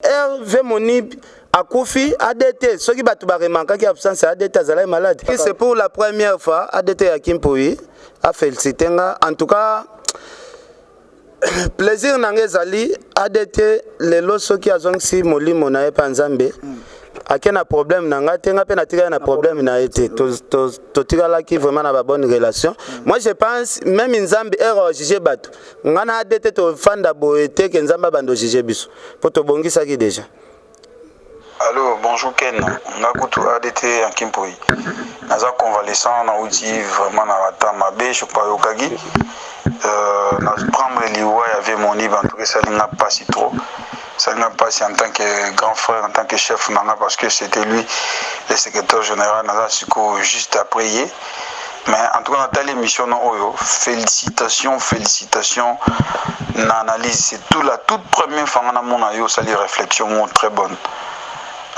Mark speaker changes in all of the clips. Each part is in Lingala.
Speaker 1: Herve Monib akufi ADT soki bato ba remarquaki absence ya ADT azalaki malade. C'est pour la première fois ADT ya Kimpoyi a félicité nga en tout cas plaisir na nga ezali ADT lelo soki azongisi molimo na ye pa Nzambe ake na problème na nga te nga mpe natikali na problème na ye te totikalaki vraiment na ba bonne relation. Moi je pense même Nzambe ere juge bato Nga na ADT tofanda boye te ke Nzambe abanda ojuge biso po tobongisaki dejà.
Speaker 2: Allo bonjour Ken nga kutu adt ya Nkimpoi naza convalescent nawuti vraiment na ba temps mabe je crois oyokaki euh, na prendre liwa ya vieux Monib en tout cas esali nga pasi trop esali nga pasi en tant que grand frère en tant que chef na nga parce que c'était lui le secrétaire général naza sikoyo juste après ye Mais en tout cas natali émission na oyo félicitations félicitations na analyse c'est tout la toute première fois nga namona yo osali réflexion moko très bonne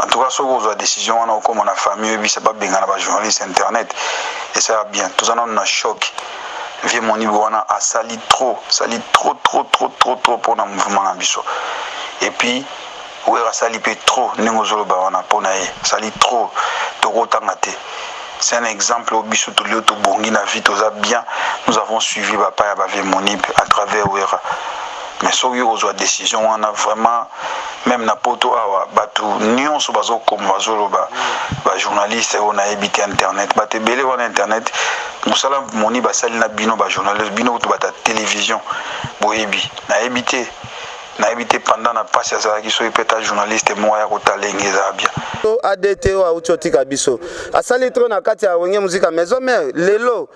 Speaker 2: en tout cas soki ozwa décision wana okoma na famille oyebisa babengana ba journaliste internet esala bien toza nanu na choc vieux monibo wana asali trop asali trop trop trop trop trop mpona mouvement na biso et puis Werra asali pe trop ndenge ozoloba wana pona ye asali trop tokotanga te c'est un exemple oyo biso tolio tobongi na vie toza bien nous avons suivi ba pas ya ba vieux Monib à travers Werra mais soki okozwa decision wana vraiment meme na poto awa batu nionso bazokoma bazoloba ba journaliste oyo nayebi te internet bato ebele wana internet mosala Monib asali na bino ba journaliste bino kutu bata television boyebi nayebi te Nayebi te pendant na pasi azalaki soki pe ata journaliste moko aya kotala ye nge ezala bien.
Speaker 1: ADT oyo awuti otika biso asali trop na kati ya Wenge Musica Maison Mère lelo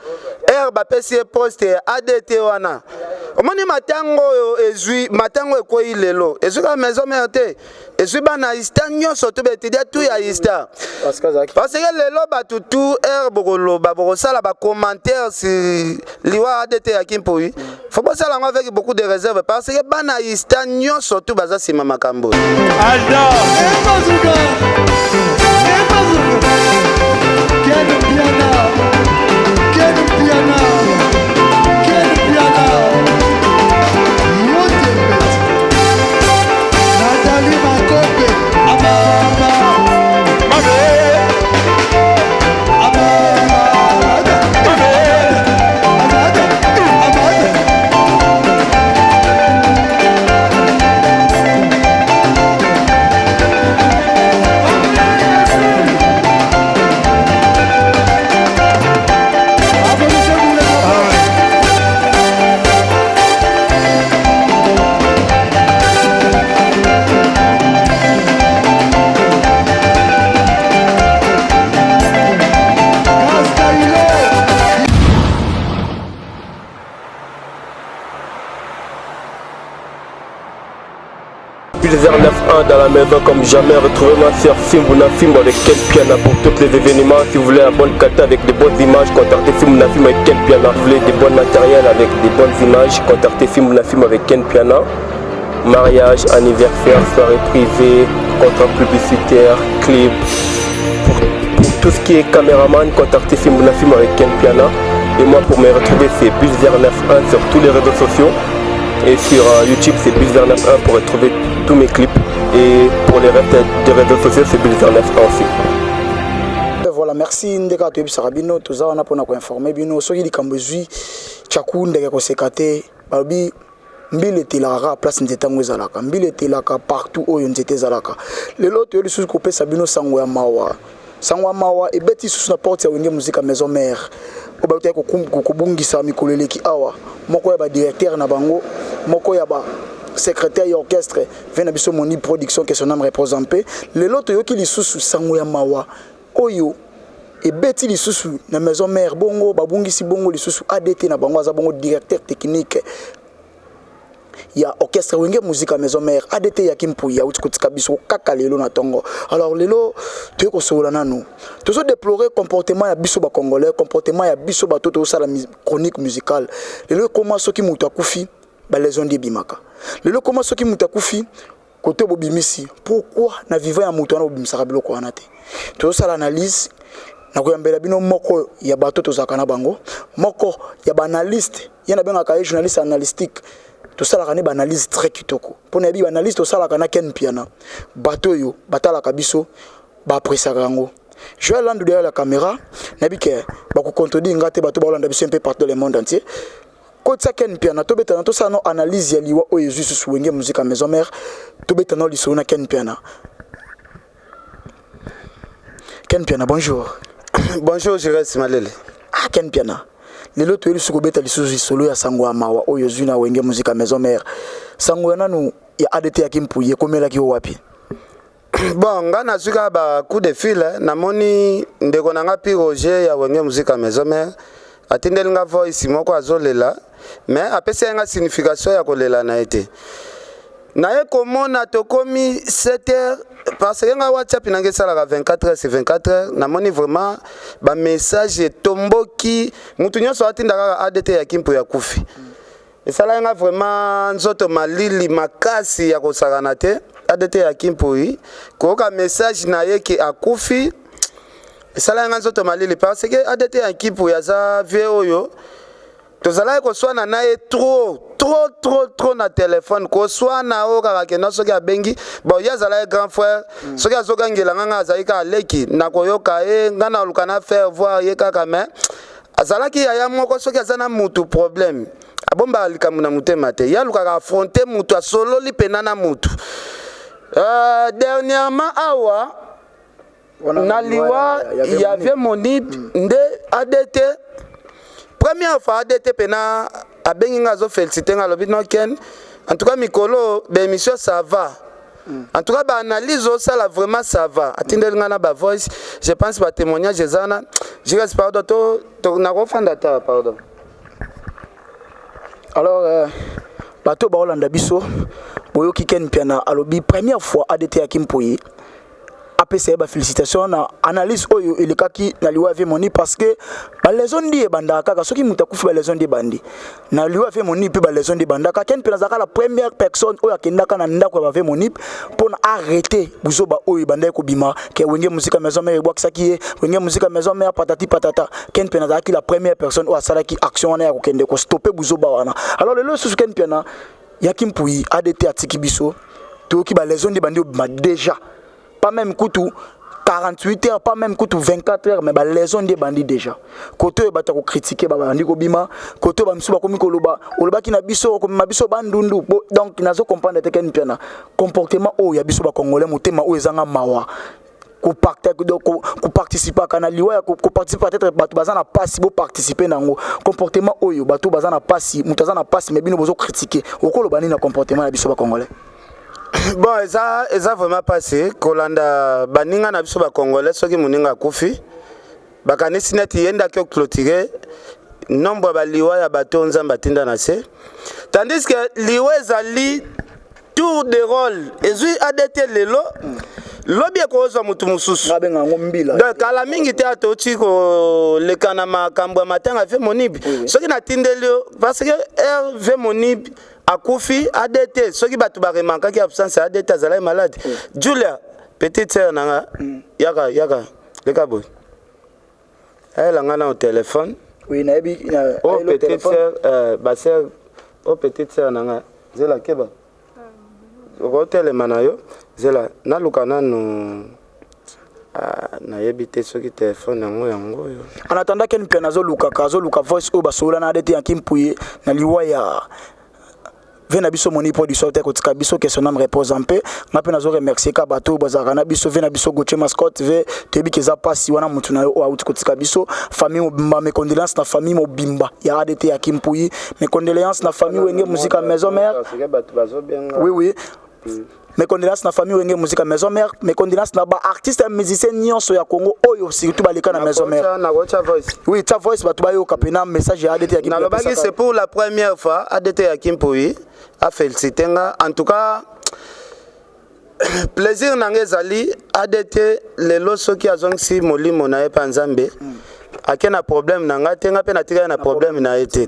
Speaker 1: heure bapesi ye poste ya ADT wana omoni matango oyo ezwi matango ekweyi lelo ezwi kaka Maison Mère te ezwi bana ista nyonso to baetudia tout ya ista parce que lelo bato tout heure bokoloba bokosala bacommentaire sur liwa adt ya kimpoi fo bosala yango avec beaucoup de réserve parce que bana ista nyonso tout baza nsima makambo
Speaker 3: Nathalie Makope Amama
Speaker 4: Pilzer 9-1 dans la maison comme jamais. Retrouvez-moi sur Fimbu na Fimbu avec Ken Piana pour tous les événements. Si vous voulez la bonne qualité avec de bonnes images, contactez Fimbu na Fimbu avec Ken Piana. Si vous voulez des bons matériels avec des bonnes images, contactez Fimbu na Fimbu avec Ken Piana. Mariage, anniversaire, soirée privée, contrat publicitaire, clip. Pour, pour tout ce qui est caméraman, contactez Fimbu na Fimbu avec Ken Piana. Et moi, pour me retrouver, c'est Bulzer 91 sur tous les réseaux sociaux. Et sur euh, YouTube, c'est Bulzer 91 pour retrouver tous mes clips. Et pour les restes des réseaux sociaux, c'est Bulzer 91 aussi.
Speaker 5: Voilà, merci ndeka toyebisaka bino toza wana mpona koinforme bino soki likambo ezwi tchaku ndeke koseka te balobi mbila etelaka kaka place nzete yango ezalaka mbila etelaka partout oyo nzete ezalaka lelo toye lisusu kopesa bino sango ya mawa sango ya mawa ebeti lisusu na porte ya wenge muzika maison mère oyo bautaki kobungisa mikolo eleki awa moko ya badirecteur na bango moko ya ba secrétaire ya orchestre ve na biso moni production que son âme repose en paix lelo toyoki lisusu sango ya mawa oyo ebeti lisusu na maison mère bongo babungisi bongo lisusu adt na bango aza bongo directeur technique ya orchestre Wenge Musica Maison Mère ADT ya Kimpuyi auti kotika biso kaka lelo na tongo. Alors lelo toye kosolola nanu. Tozo déplorer comportement ya biso ba congolais, comportement ya biso bato tozosala chronique musicale. Lelo ekoma soki moto akufi ba leçon ndi ebimaka. Lelo ekoma soki moto akufi kote bobimisi pourquoi na vivant ya moto wana bobimisaka biloko wana te. Tozosala analyse na koyambela bino moko ya bato tozalaka na bango, moko ya ba analyste ye nabengaka ye journaliste analystique. Tosalaka ne baanalyse très kitoko mpo nayebi baanalyse tosalaka na Ken Mpiana. Bato oyo batalaka biso baappréciaka yango. Joël Landu derrière la caméra, nayebi ke bakocontredire nga te. Bato baolanda biso mpe partout dans le monde entier. Kotisa Ken Mpiana, tobetana, tosala no analyse ya liwa oyo ezwi susu Wenge Musica Maison Mère. Tobetana lisolo na Ken Mpiana. Ken Mpiana, bonjour.
Speaker 1: Bonjour, Jires Malele.
Speaker 5: Ah, Ken Mpiana, lelo toyeli lisusu kobeta lisusu lisolo ya sango ya mawa oyo ezwi na Wenge Musica Maison Mère. Sango ya nanu ya ADT ya Kimpuyi ekomelaki yo wapi?
Speaker 1: Bon, nga nazwi kaka ba coup de fil. Namoni ndeko na nga Pi Roger ya Wenge Musica Maison Mère atindeli nga voice moko, azolela, mais apesi ye nga signification ya kolela na ye te. Naye komona tokomi 7 heures, parce que nga WhatsApp nange esalaka 24 heures sur 24 heures. Namoni vraiment bamessage etomboki, mutu nyonso atinda kaka ADT ya Kimpo ya kufi. Esalaki nga vraiment nzoto malili makasi ya kosakana te. ADT ya Kimpui, koyoka message na ye ke akufi, esalaki nga nzoto malili, parce que ADT ya Kimpui aza vieux oyo tozalaki koswana na ye trop, trop, trop, trop na telefone. Koswana oyo kaka kenda soki abengi, bon, ye azalaki grand frère. Soki azokangela nga, nga azalaki kaka leki, nakoyoka ye, nga naluka na faire voir ye kaka. Mais azalaki yaya moko, soki aza na mutu problème, abombaka likambo na motema te. Ye alukaka affronte mutu, asololi mpena na mutu. Dernièrement awa na liwa ya vieux Monib nde ADT, première fois ADT mpena abengi nga, azofélicité nga, alobi: "No Ken, en tout cas mikolo baémission ça va, en tout cas baanalyse osala vraiment ça va." Atindeli nga na bavoice, je pense batémoignage eza wana. Jires, pardon, to nakofanda ta, pardon.
Speaker 5: Alors bato baolanda biso, boyoki Ken Mpiana alobi première fois ADT ya Kimpoyi apesa ye bafélicitation na analyse oyo elekaki na liwa ya vieux Moni, parce que baleçon ndi ebandaka kaka soki moto akufi, baleçon ndi ebandi na liwa ya vieux Moni mpe baleçon ndi ebandaka. Ken mpe nazalaka la première personne oyo akendaka na ndako ya bavieux Moni mpona arrêter buzoba oyo ebandaki kobima ke Wenge Musica Maison Mère ebwakisaki ye, Wenge Musica Maison Mère patati patata. Ken mpe nazalaki la première personne oyo asalaki action wana ya kokende kostopper buzoba wana. Alors lelo lisusu Ken Mpiana yaki Mpuyi ADT atiki biso, toyoki baleçon ndi ebandi obima déjà, pas même kutu 48 heures, pas même kutu 24 heures, mais baleçon nde ebandi déjà. Kote oyo bato ya kocritiquer babandi kobima, kote oyo bamisusu bakomi koloba olobaki na biso okomema biso bandundu. Donc nazo comprendre te, Ken Mpiana, comportement oyo ya biso bacongolais, motema oyo ezanga mawa, koparticipaka na liwa ya koparticipe peut-être bato baza na pasi, boparticipe nango. Comportement oyo bato baza na pasi, moto aza na pasi, mais bino bozocritiquer. Okoloba nini na comportement ya biso bacongolais?
Speaker 1: Bon, eza vraiment mpasi kolanda baninga na biso bacongolais. Soki moninga akufi, bakanisi neti ye ndaki oclôturer nombre ya baliwa ya bato oyo Nzambe atinda na se, tandis que liwa ezali tour de rôle. Ezwi ADT lelo, lobi ekozwa motu mosusu.
Speaker 5: Ngabenga yango mbila.
Speaker 1: Donc kala mingi te atoti koleka na makambo ya matanga vieux Monibe. Soki natindeli yo, parce que vieux Monibe akufi, ADT, soki bato baremarquaki absence ya ADT, azalaki malade. Julia, petite sœur na nga, yaka, yaka, leka boye, ayela nga na téléphone.
Speaker 5: Oui, nayebi.
Speaker 1: O petite sœur, basœur, o petite sœur na nga, zela, keba, okotelema na yo, zela naluka nanu. Ah, nayebi te soki telefone yango oyo.
Speaker 5: En attendant Ken Mpiana azolukaka, azoluka voice oyo basolola na ADT yanki Mpuye na liwa ya vieux na biso Moni Production te kotika biso, que son âme repose en paix. Nga mpe nazo remercier ka bato oyo bazalaka na biso, vieux na biso Gauthier Mascotte. Vieux, toyebi ke eza mpasi wana, motu na yo oyo auti kotika biso, famille mobimba, mes condoléances na famille mobimba ya ADT ya Kimpuyi, mes condoléances na famille Wenge Musica Maison Mère.
Speaker 1: Bato bazobenga.
Speaker 5: Oui, mes condoléances na famille Wenge Musica Maison Mère, mes condoléances na baartiste ya musicien nyonso ya Congo oyo surtout baleka na Maison Mère.
Speaker 1: Nakotya voice.
Speaker 5: Oui, tia voice, bato bayoka mpena message ya ADT ya Kimpuyi.
Speaker 1: Nalobaki, c'est pour la première fois ADT ya Kimpuyi afélicité nga. En tout cas plaisir na nga ezali ADT lelo soki azongisi molimo na ye mpa Nzambe, ake na problème na nga te, nga mpe natikali na problème na ye te.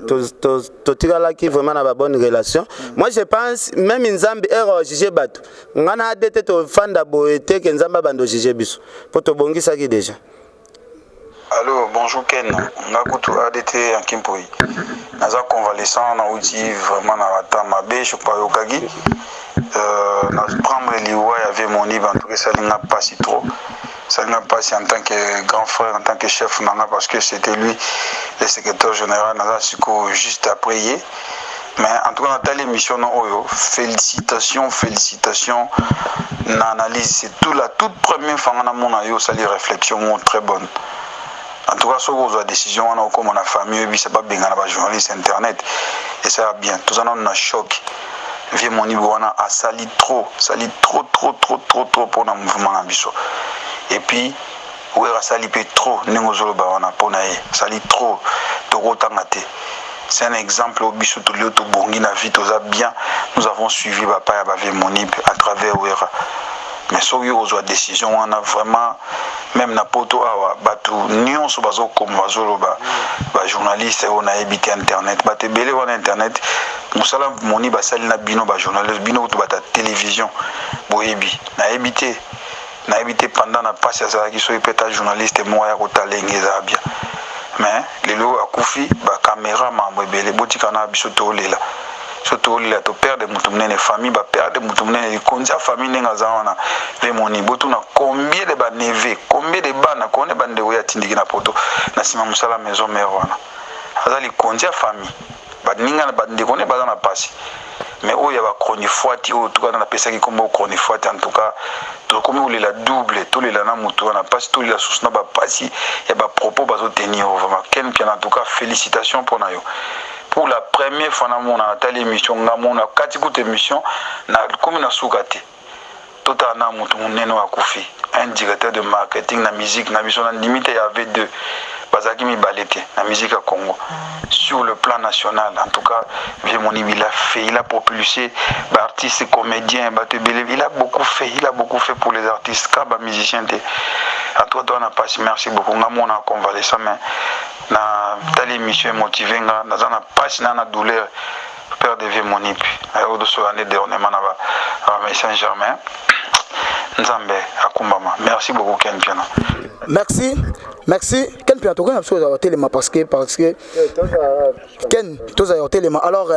Speaker 1: Totikalaki vraiment na babonne relation. Moi je pense même Nzambe ere ojuge bato, nga na ADT tofanda boye te ke Nzambe abanda ojuge biso, mpo tobongisaki déjà.
Speaker 2: Allo, bonjour Ken, nga kutu ADT Yanki Mpoyi. Naza convalescent, nauti vraiment na ba temps mabe, je crois oyokaki. Euh, na prendre liwa ya vieux Monib, en tout cas esali nga pasi trop. Esali nga pasi en tant que grand frère, en tant que chef na nga parce que c'était lui le secrétaire général, naza sikoyo juste après ye. Mais en tout cas natali émission na oyo, félicitations, félicitations na analyse, c'est tout la toute première fois nga namona yo osali réflexion moko très bonne. En tout cas soki ozwa décision wana okóma na famille oyebisa babengana ba journaliste internet, esala bien. Toza nano na choc. Vieux Monib wana asali trop, asali trop trop trop trop trop mpona mouvement na biso. Et puis Wera asali mpe trop ndenge ozoloba wana mpona ye, asali trop, tokotanga te. C'est un exemple oyo biso tolio tobongi na vie, toza bien, nous avons suivi bapa ya ba vieux Monib à travers Wera. Mais soki ozwa décision wana vraiment, même na poto awa bato nyonso bazokoma, bazoloba, bajournaliste oyo nayebi te, internet, bato ebele wana internet, mosala moni basali na bino bajournaliste, bino kutu bato ya télévision boyebi. Nayebi te, nayebi te pendant na mpasi azalaki, soki mpe ta journaliste moko ya kotala enge ezala bien. Mais lelo akufi, bacaméra, mambo ebele, botika na biso tolela. So tolela, toperdre moto monene, famille baperdre moto monene, likonzi ya famille ndenge aza wana. Mpe moni botuna combien de baneveux, combien de bana, combien bandeko ye atindiki na poto na nsima mosala maison mère wana. Aza likonzi ya famille, baninga na bandeko ne baza na mpasi. Mais oyo ya bachronifuati oyo tuka napesaki nkombo chronifuati, en tout cas tokomi kolela double, tolela na moto wana mpasi, tolela susu na bapasi ya bapropos bazotenir. Vraiment Ken Piana, en tout cas félicitation mpona yo. Pour la première fois namona, natali émission, nga mona kati kuta émission nakomi na suka te. Totala na moto monene oyo akufi, un directeur de marketing na musique na biso. Na ndimi te ya V2 bazalaki mibale te na musique ya Congo sur le plan national. En tout cas vieux Monib, il a fait, il a propulsé baartiste comédien, bato ebele. Il a beaucoup fait, il a beaucoup fait pour les artistes, ka bamusicien te. En tout cas toza na pasi. Merci beaucoup. Nga mona convalescent, mais na tali émission emotive nga. Naza na pasi na douleur père de vieux Monib. Ayo tosola nde dernièrement na ba Saint Germain. Nzambe akumbama. Merci beaucoup Ken Piana.
Speaker 5: Merci, merci Ken Piana. Tokoki na biso kozala kotelema parce que Ken tozala kotelema. Alors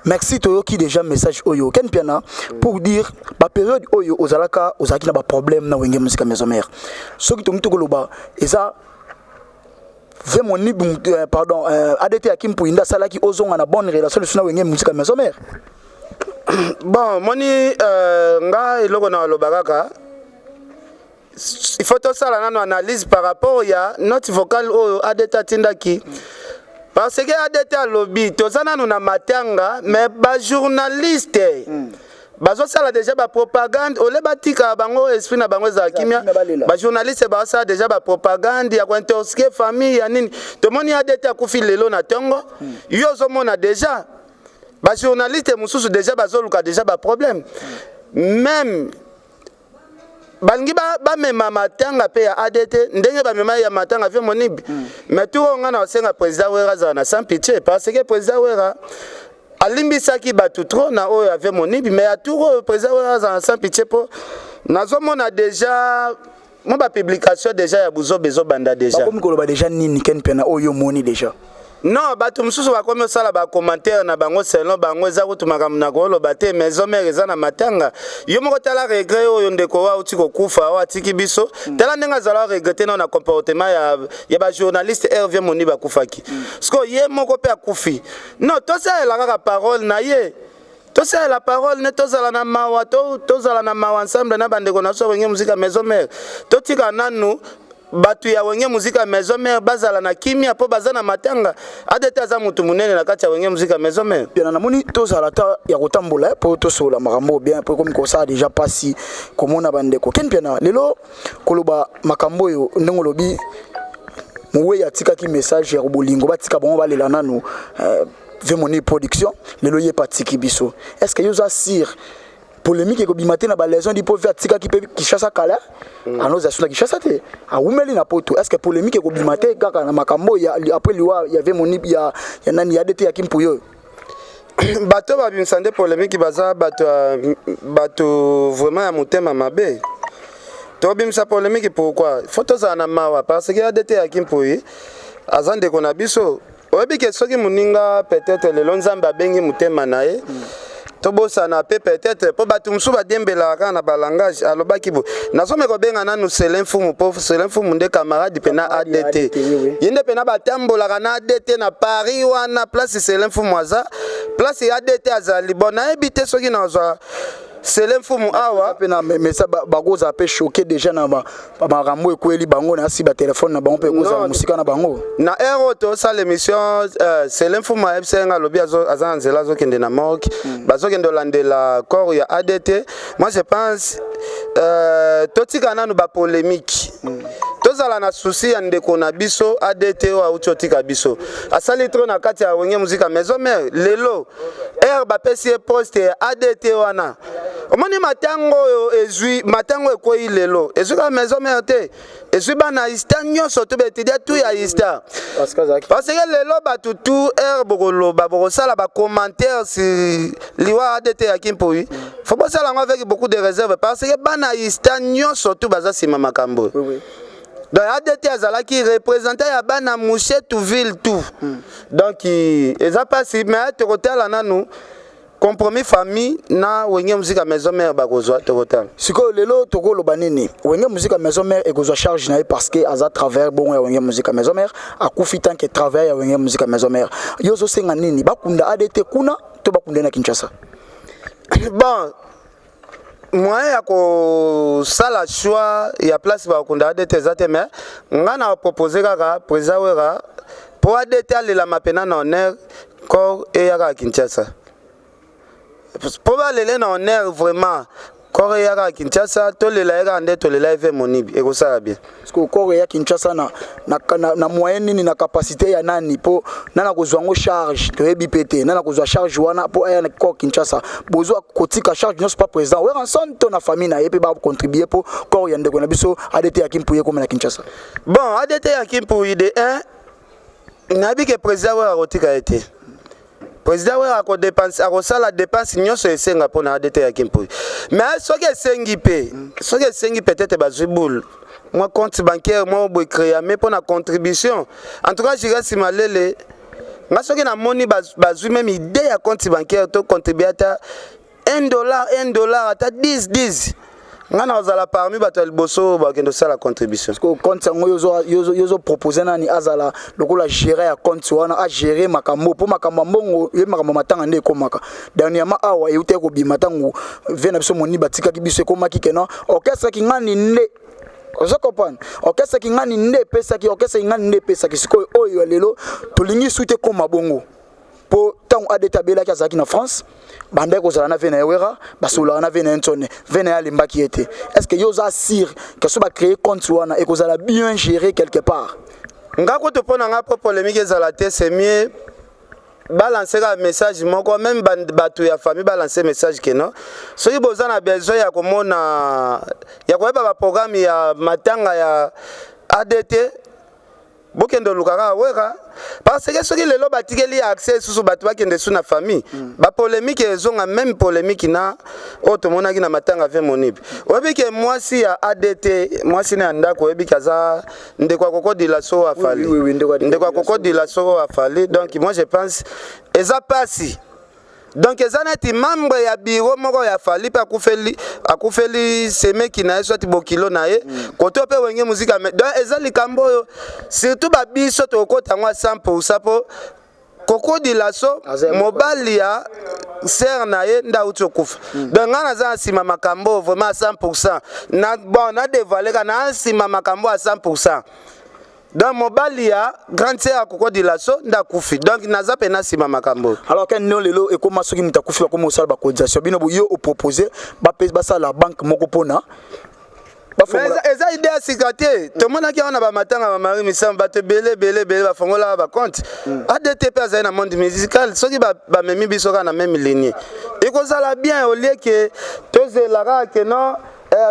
Speaker 5: merci, toyoki déjà message oyo Ken Piana pour dire bapériode oyo ozalaka, ozalaki na baproblème na Wenge Musica Maison Mère. Soki tongi tokoloba, eza vieux Monib, pardon, ADT Akim Mpuinda asalaki ozonga na bonne relation lisusu na Wenge Musica Maison Mère.
Speaker 1: Bon, moni nga eloko na baloba kaka, il faut tosala nano analyse par rapport ya note vocale oyo ADT atindaki, parce que ADT alobi toza nano na matanga, mais bajournaliste bazosala déjà bapropagande ole batika bango, esprit na bango ezala kimia. Bajournaliste bazosala déjà bapropagande ya kointoxiquer famille ya nini. Tomoni ADT akufi lelo na ntongo, yo ozomona déjà bajournaliste mosusu déjà bazoluka déjà baproblème, même balingi bamema matanga mpe ya ADT ndenge bamema ya matanga vieux Monibi. Mais tour oyo ngai na osenga président Wera azala na sans pitié, parce que président Wera alimbisaki bato trop na oyo ave Monibi. Mais ya tour oyo, président Wera azala na sans pitié, mpo nazomona déjà mo bapublication déjà ya buzoba ezobanda déjà.
Speaker 5: Bakomi koloba déjà nini, Ken Piana, oyo omoni déjà?
Speaker 1: Non, bato mosusu bakomi osala bacommentaire na bango selon bango. Eza kutu makambo na koloba te. Maison mère eza na matanga. Yo moko tala regret oyo ndeko oyo auti kokufa, oyo atiki biso. Tala ndenge azala regret nao na comportement ya bajournaliste. Hervé Moni bakufaki siko, ye moko mpe akufi. Non, tosalela kaka parole na ye, tosalela parole ne, tozala na mawa, tozala na mawa ensemble na bandeko na biso ya Wenge Musica Maison Mère. Totika nanu bato ya Wenge Musica Maison Mère bazala na kimia, mpo baza na matanga. ADT aza motu monene na kati ya Wenge Musica Maison Mère.
Speaker 5: Piana, namoni tozala ta ya kotambola mpo tosolola makambo bien, mpo ekomi kosala déjà mpasi komona bandeko. Ken Piana, lelo koloba makambo oyo ndenge olobi, mowei atikaki message ya bolingo, batika bango balela nanu. Vemoni production lelo ye patiki biso, est ce que yo oza sûr polémique ekobima te na balaison di mpo ve atikaki mpe Kinshasa kala, anoza so na Kinshasa te, awumeli na poto? Est ce que polémique ekobima te kaka na makambo ya après liwa ya Vemoni, ya nani, ya ADT ya Kimpuyi oyo?
Speaker 1: Bato babimisa nde polémique, baza bato vraiment ya motema mabe. Tobimisa polémique pourquoi? Faut tozala na mawa parce que ADT Yanki Mpui aza ndeko na biso. Oyebi ke soki moninga, peut-être lelo Nzambe abengi motema na ye, tobosana mpe peut-être mpo bato mosusu badembelaka kaka na balangage. Alobaki boye, nazomeka kobenga nanu Selin Mfumu, mpo Selin Mfumu nde camarade mpena ADT. Ye nde mpena batambolaka na ADT na Paris wana. Place Selin Mfumu aza, place ADT azali. Bon, nayebi te soki nazwa Sele Mfumu awa.
Speaker 5: Mpe na mesa bakozala mpe choqué déjà na makambo ekweli bango na asi batelefone na bango mpe ekozala mosika na bango.
Speaker 1: Na heure oyo tosala émission, Sele Mfumu ayebisa ye nga, alobi aza na nzela, azokende na morgue, bazokende olandela corps ya ADT. Moi je pense, totika nanu bapolémique, tozala na souci ya ndeko na biso ADT oyo auti otika biso. Asali trop na kati ya Wenge Musica Maison Mère. Lelo heure bapesi ye poste ya ADT wana, omoni matango oyo ezwi, matango ekwei lelo, ezwi kaka Maison Mère te, ezwi bana ISTA nyonso to baétudiant tout ya ISTA, parce que lelo bato tout heure bokoloba, bokosala bacommentaire sur liwa ADT Yanki Mpui, faut bosala yango avec beaucoup de réserve, parce que bana ISTA nyonso tout baza nsima makambo. Donc ADT azalaki représentant ya bana Mushetu ville tout. Donc eza mpasi, mais tokotala nanu compromis famille na Wenge Musica Maison Mère bakozwa, tokotala.
Speaker 5: Sikoyo lelo tokoloba nini? Wenge Musica Maison Mère ekozwa charge na ye parce que aza travailleur bongo ya Wenge Musica Maison Mère. Akufi tant que travailleur ya Wenge Musica Maison Mère. Yo ozosenga nini? Bakunda ADT kuna to bakunda na Kinshasa?
Speaker 1: Bon, moyen ya kosala choix ya place bakunda ADT eza te, mais nga na propose kaka président Wera, mpo ADT alelama mpena na honneur, corps eyaka Kinshasa, mpo balele na honneur vraiment. Corps eyaka Kinshasa, tolela ye kaka nde tolela ye ve monibi, ekosala bien.
Speaker 5: Parce que corps eya Kinshasa na moyen nini, na capacité ya nani, mpo nana kozwa yango charge? Toyebi mpe te nana kozwa charge wana mpo aya na corps Kinshasa. Bozwa kotika charge nyonso pa président Werrason to na famille na ye mpe bacontribue mpo corps ya ndeko na biso ADT Yanki Mpuyi ekóma na Kinshasa?
Speaker 1: Bon, ADT Yanki Mpuyi de 1, nayebi ke président oyo akotika ye te. Président oyo akodépenser, akosala dépense nyonso esenga mpona ADT Yanki Mpuyi. Mais soki esengi mpe, soki esengi peut-être bazwi boule, mwa compte bancaire moko boye créame mpona contribution. En tout cas, jira nsima lele nga soki namoni bazwi même idée ya compte bancaire to contribue ata 1 dollar, 1 dollar, ata 10 10, nga na kozala parmi bato ya liboso oyo bakende kosala contribution.
Speaker 5: Parce que compte yango, yo ozopropose nani azala lokola gérant ya compte wana, agérer makambo? Mpo makambo ya mbongo ye, makambo matanga nde ekomaka dernièrement awa, eutaki kobima ntango ve na biso moni batikaki biso, ekomaki keno orchestre Kingani nde, ozo comprendre, orchestre Kingani nde epesaki, orchestre Kingani nde epesaki. Sikoyo oyo ya lelo tolingi su te ekóma bongo, mpo ntango ADT abelaki, azalaki na France, bandaki kozala na ve na ye Wera, basololaka na ve na ye Ntsone, ve na ye alembaki ye te. Est ce que yo oza sûr ke so bacréer compte wana, ekozala bien géré quelque part?
Speaker 1: Nga kutu, mpo na nga, mpo polémique ezala te, c'est mieux balance kaka message moko. Même bato ya famille balance message ke non, soki boza na besoin ya komona, ya koyeba baprogramme ya matanga ya ADT, bokende oluka kaka Wera, parce que soki lelo batikeli accès lisusu bato bakende su na famille, bapolémique ezonga, même polémique na oyo tomonaki na matanga ve monibe. Oyebi ke mwasi ya ADT, mwasi na ya ndako, oyebi ke aza ndeko ya kokodila so afali, ndeko ya kokodila so afali. Donc moi je pense eza pasi. Donc eza neti membre ya bureau moko ya Fally mpe akufeli, akufeli semeki na ye, soit bokilo na ye. Kote mpe Wenge Musica. Donc eza likambo oyo surtout babiso tokokota yango a 100, mpo kokodila so mobali ya sœur na ye nde auti okufa. Donc ngai naza na nsima makambo vraiment à 100. Na bon, na dévoile ka na nsima makambo à 100. Donc mobali ya grande sœur akokodila so nde akufi, donc naza mpe na nsima makambo.
Speaker 5: Alors ke no lelo ekóma soki moto akufi, bakóma kosala bacotisation. Bino yo opropose basala banque moko mpona
Speaker 1: Eza idée ya sika te. Tomonaki awa na bamatanga bamari misambo, bato ebele ebele ebele bafongolaka bacompte. ADT mpe azali na monde musical. Soki bamemi biso kaka na même ligne, ekozala bien, au lieu ke tozela kaka ke non,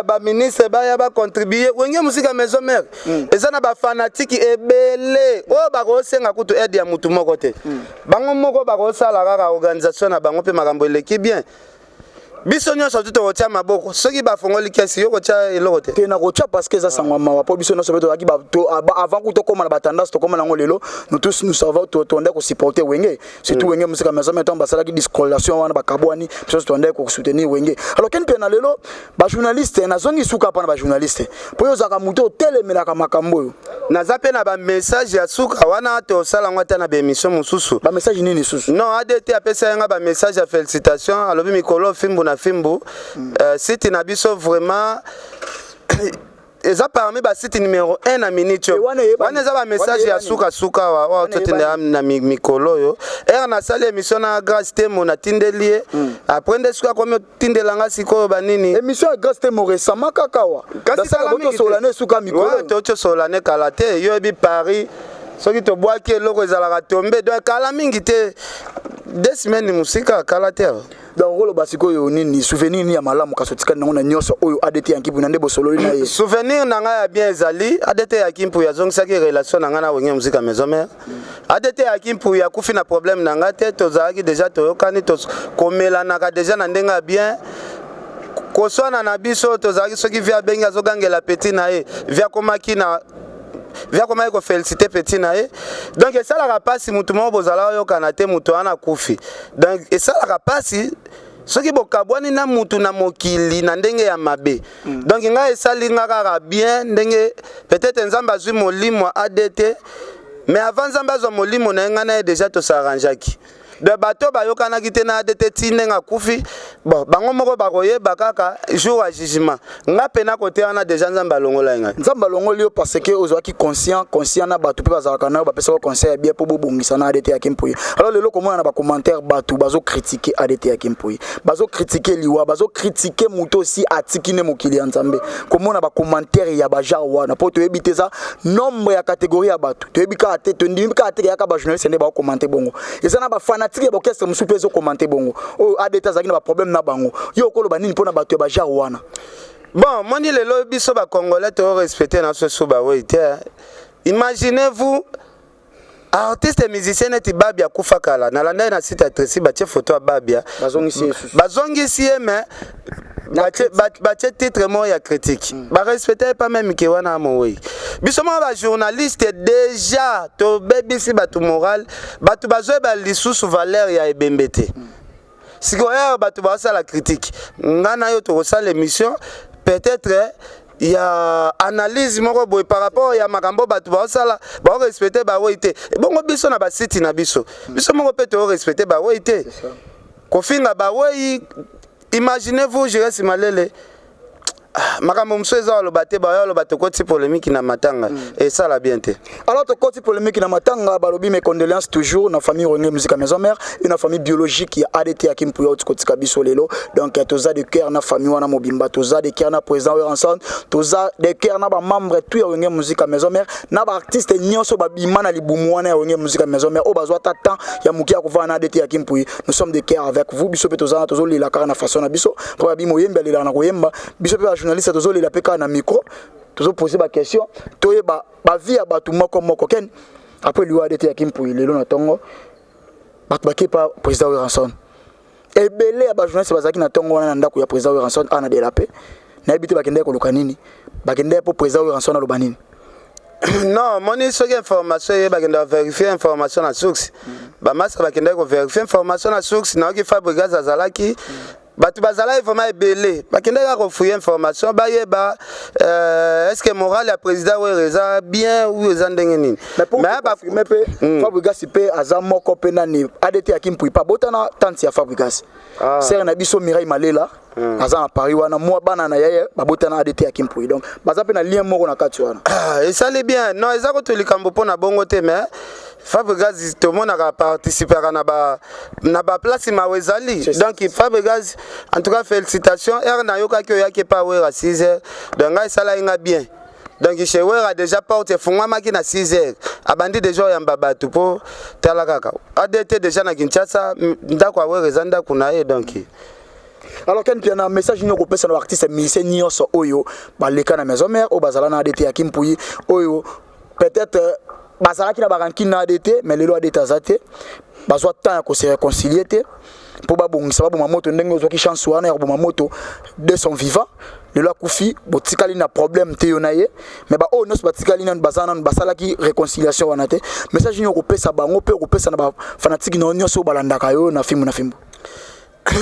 Speaker 1: baministre baya bacontribue. Wenge Musica Maison Mère eza na bafanatike ebele oyo bakosenga kutu aide ya mutu moko te. Bango moko bakosala kaka organisation na bango mpe makambo eleki bien. Biso nyonso tu tokotia maboko. Soki bafongoli kesi, yo kotia eloko te.
Speaker 5: Te, nakotia parce que eza sango ya mawa, mpo biso nyonso mpe tozalaki avant ku tokóma na batendance, tokóma nango lelo. Nous tous, nous savons, tondaki kosupporter Wenge, surtout Wenge Musica Maison Mère. Ntango basalaki discollation wana, bakabwani, biso nyonso tondaki kosoutenir Wenge. Alors Ken mpe na lelo bajournaliste, nazongi suka mpa na bajournaliste, mpo oyo ozalaka moto otelemelaka makambo oyo.
Speaker 1: Naza mpe na bamessage ya suka wana, tosala yango ata na baémission mosusu.
Speaker 5: Bamessage nini susu?
Speaker 1: Non, ADT apesa nga bamessage ya félicitation. Alobi mikolo Fimbu na Fimbu, site na biso vraiment eza parmi basite numéro 1 na minute oyo.
Speaker 5: Wana eyebani.
Speaker 1: Wana eza bamessage
Speaker 5: Wana
Speaker 1: ya
Speaker 5: eyebani.
Speaker 1: sukasuka awa oyo totenda na mikolo oyo. Ere nasali émission na Grâce Temo, natindeli ye. Après nde soki akomi otindelanga sikoyo banini.
Speaker 5: Émission ya Grâce Temo récemment kaka wa
Speaker 1: Kasi kala mingi te.
Speaker 5: Botosola na esuka mikolo.
Speaker 1: Ouais, totosola ne kala te. Yo yebi Paris, soki tobwaki eloko ezalaka tombe. Donc kala mingi te, 2 semaines mosika, kala te awa.
Speaker 5: Donc okoloba sikoyo nini? Souvenir nini ya malamu kasi otikali nango na nyonso oyo ADT Yanki mpuna nde bosololi na ye?
Speaker 1: Souvenir na ngai ya bien ezali ADT Yaki Mpuyi azongisaki relation na ngai na Wenge Musica Maison Mère. ADT Yaki Mpuyi akufi na problème na ngai te. Tozalaki déjà, toyokani, komelanaka déjà na ndenge ya bien. Koswana na biso tozalaki, soki vieux abengi, azogangela petit na ye. Vieux akomaki na vieux akomaki koféliciter petit na ye. Donc esalaka mpasi, motu moko bozala oyokana te, motu wana akufi. Donc esalaka mpasi soki bokabwani na mutu na mokili na ndenge ya mabe. Donc ngai esali nga kaka bien ndenge peut-être Nzambe azwi molimo ya ADT, mais avant Nzambe azwa molimo na ye, ngai na ye déjà tosarrangeaki. Donc bato bayokanaki te na ADT ti ndenge akufi, bon, bango moko bakoyeba kaka jour ya jugement. Nga mpe na kote wana déjà Nzambe alongola ye ngai.
Speaker 5: Nzambe alongoli yo parce que ozwaki conscient na bato mpe bazalaka na yo, bapesaka conseil ya bien mpo bobongisa na ADT Yaki Mpuyi. Alors lelo komona na bacommentaire, bato bazocritiquer ADT Yaki Mpuyi, bazocritiquer liwa, bazocritiquer moto osi atiki nde mokili ya Nzambe. Komona bacommentaire ya bagenre wana, mpo toyebi te eza nombre ya catégorie ya bato, toyebi kaka te, tondimi kaka te keyaka bajournaliste nde baocommenter bongo. Eza na bafanatique ya baorchestre mosusu mpe ezocommenter bongo oyo ADT azalaki na baproblème na bango. Yo okoloba nini mpona bato ya bagenre wana?
Speaker 1: Bon, moni lelo biso bacongolais torespecte na biso so bawei te. Imaginez-vous, artiste musicien neti Babia akufa kala, nalanda ye na site ya Tracy, batie photo ya Babia.
Speaker 5: Bazongisi ye susu.
Speaker 1: Bazongisi ye, mais batie titre moko ya critique. Barespecte ye pas même ke wana mowei. Biso moko bajournaliste déjà tobebisi bato moral, bato bazoyeba lisusu valeur ya ebembe te. Sikoyo bato bazosala critique, nga na yo tokosala émission peut-être ya analyse moko boye par rapport ya makambo bato baosala, baorespecte bawei te. Ebongo biso na basite na biso, biso moko mpe toorespecte bawei te, kofinga bawei. Imaginez-vous, Jires Malele, ah, makambo mosusu eza oloba te, baya oloba tokoti polémique na matanga, esala bien te.
Speaker 5: Alors tokoti polémique na matanga. Balobi mes condoléances toujours na famille Wenge Musica Maison Mère et na famille biologique ya ADT ya Kimpuya oti kotika biso lelo. Donc toza de cœur na famille wana mobimba, toza de cœur na président oyo ensemble, toza de cœur na bamembre tout ya Wenge Musica Maison Mère, na baartiste nyonso babima na libumu wana ya Wenge Musica Maison Mère oyo bazwa ata temps ya moke ya kovanda na ADT ya Kimpuyi. Nous sommes de cœur avec vous. Biso mpe toza tozolela kaka na façon na biso, mpo babi moyembi alelaka na koyemba. Biso mpe bajournaliste tozolela mpe kaka na micro, tozopose baquestion, toyeba bavie ya bato moko moko. Ken, après liwa ADT ya Kimpuyi lelo na ntongo, bato bakepa président Werrason. Ebele ya bajournaliste bazalaki na ntongo wana na ndako ya président Werrason ana de la paix. Nayebi te bakendaki koluka nini, bakendaki mpo président Werrason aloba nini?
Speaker 1: Non, moni soki information eye, bakendaka vérifier information na source. Bamasa bakendaki kovérifier information na source. Nayoki Fabregas azalaki, bato bazalaki vraiment ebele, bakendaki kaka kofouiller information, bayeba est ce que morale ya président Were eza bien ou eza ndenge nini.
Speaker 5: Mais pour confirmer mpe, Fabregas mpe aza moko mpe nani, ADT ya Kimpuyi mpe abotana tante ya Fabregas.
Speaker 1: Ah.
Speaker 5: Sere na biso Mirai Malela aza na Paris wana, mwa bana na ye babotana ADT ya Kimpuyi, donc baza mpe na lien moko na kati wana.
Speaker 1: Ah, esali bien. Non, eza kutu likambo mpo na bongo te, mais Fabregas tomonaka participaka na baplace mawa ezali. Donc Fabregas, en tout cas félicitations. Ere nayokaki oyaki epa Wera 6 heures, donc ngai esalaki nga bien. Donc chez Wera déjà porte efungwamaki na 6 heures, abandi déjà oyamba bato, mpo tala kaka ADT déjà na Kinshasa, ndako ya Wera eza ndako na ye, donc.
Speaker 5: Alors Ken Piana, message nini okopesa na baartiste musicien nyonso oyo baleka na Maison Mère, oyo bazala na ADT ya Kimpuyi, oyo peut-être bazalaki na barancune na ADT, mais lelo ADT aza te, bazwa temps ya kose réconcilier te? Mpo babongisa, baboma moto ndenge ozwaki chance wana ya koboma moto de son vivant. Lelo akufi, botikali na problème te, yo na ye. Mais baoyo nyonso batikali nanu, baza nanu, basalaki réconciliation wana te. Message nini okopesa bango mpe okopesa na bafanatike na yo nyonso oyo balandaka yo na Fimbu na Fimbu?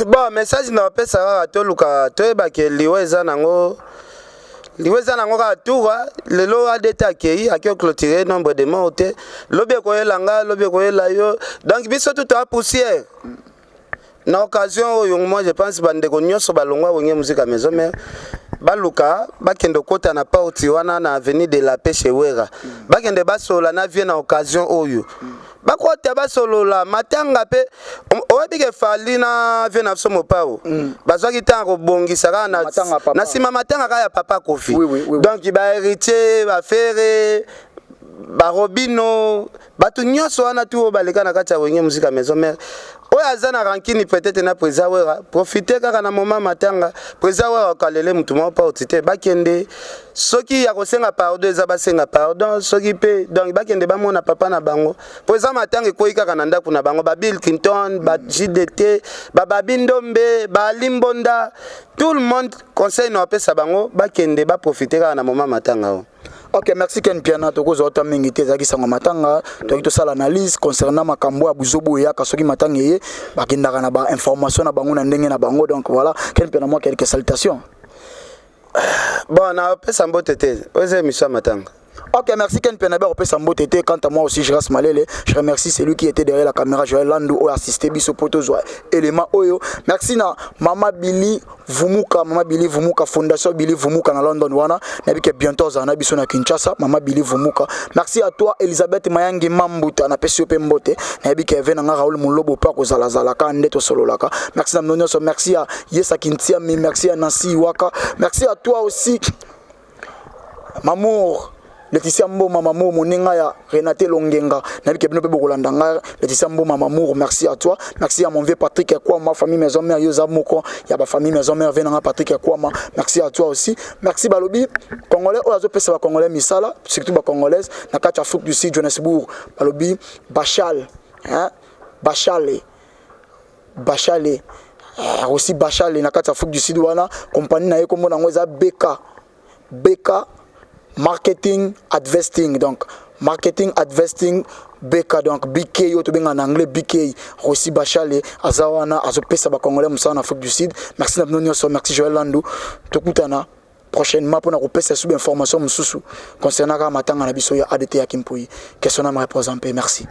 Speaker 1: Bon, message na bapesa kaka, toluka toyebake liwa eza nango, liwa eza nango kaka tour. Lelo ADT akei, aki oclôturer nombre de mort te. Lobi ekoyela nga, lobi ekoyela yo. Donc biso tu toa poussière. Na occasion oyo, moi je pense, bandeko nyonso balongwa Wenge Musica Maison Mère, baluka bakende kokota na porte wana na avenue de la Paix chez Wera, bakende basolola na vieux. Na occasion oyo, bakota basolola matanga. Mpe oyebi ke Fally na vieux na biso Mopao bazwaki ntango kobongisa kaka na nsima matanga kaka ya papa Kofi. Donc bahéritier, baFerre, barobino, bato nyonso wana tu oyo baleka na kati ya Wenge Musica Maison Mère, oyo aza na rancune peut-être na président Wera, profite kaka na moment matanga président Wera, okalele motu moko mpa oti te. Bakende, soki ya kosenga pardon eza, basenga pardon. Soki mpe, donc bakende bamona papa na bango, mpo eza matanga ekwei kaka na ndako na bango. Babill Clinton, ba JDT, bababi Ndombe, balimbonda, tout le monde, conseil na bapesa bango, bakende baprofite kaka na moment matanga oyo.
Speaker 5: Ok, merci Ken Piana. Tokozwa ota mingi te, ezalaki sango matanga. Toyaki tosala analyse concernant makambo ya buzobu eyaka soki matanga eye, bakendaka na bainformation na bango na ndenge na bango. Donc voilà, Ken Piana, moi quelques salutations.
Speaker 1: Bon, napesa mbote te, oyo eza émission ya matanga.
Speaker 5: Ok, merci Ken Piana, opesa mbote te. Quant à moi aussi, Gérard Malele, je remercie celui qui était derrière la caméra, Joël Landou, oyo assisté biso poto élément oyo. Merci na Mama Billy Vumuka, Mama Billy Vumuka, Fondation Billy Vumuka na London wana. Nabi que bientôt za na biso na Kinshasa, Mama Billy Vumuka. Merci à toi Elisabeth Mayangi Mambuta, na pesi pe mbote. Nabi que na nga Raoul Mulobo pa ko zala zala ka ndeto sololaka. Merci na mnonyo, merci à Yesa Kintia, merci à Nancy Waka. Merci à toi aussi Mamour Laetitia Mboma Mamour, moninga ya Renate Longenga, nayebi ke bino mpe bokolanda ngai. Laetitia Mboma Mamour, merci à toi. Merci à mon vieux Patrick Kwama, famille Maison Mère. Yo oza moko ya bafamille Maison Mère, vieux nanga Patrick Kwama, merci à toi aussi. Merci. Balobi congolais oyo azopesa bacongolais misala, surtout bacongolaise na kati ya Afrique du Sud, Johannesburg, balobi Bachal, hein? Bachale, Bachale aussi, Bachale na kati ya Afrique du Sud wana, compagnie na ye kombo nango eza BK, BK Marketing Advesting. Donc Marketing Advesting BK, donc BK oyo tobenga na anglais BK. Rossi Bachale aza wana, azopesa bacongolais mosala na Afrique du Sud. Merci na bino nyonso. Merci Joël Landu. Tokutana prochainement mpona kopesa su bainformation mosusu concernant kaka matanga na biso ya ADT ya Kimpui. Question na me représente. Merci.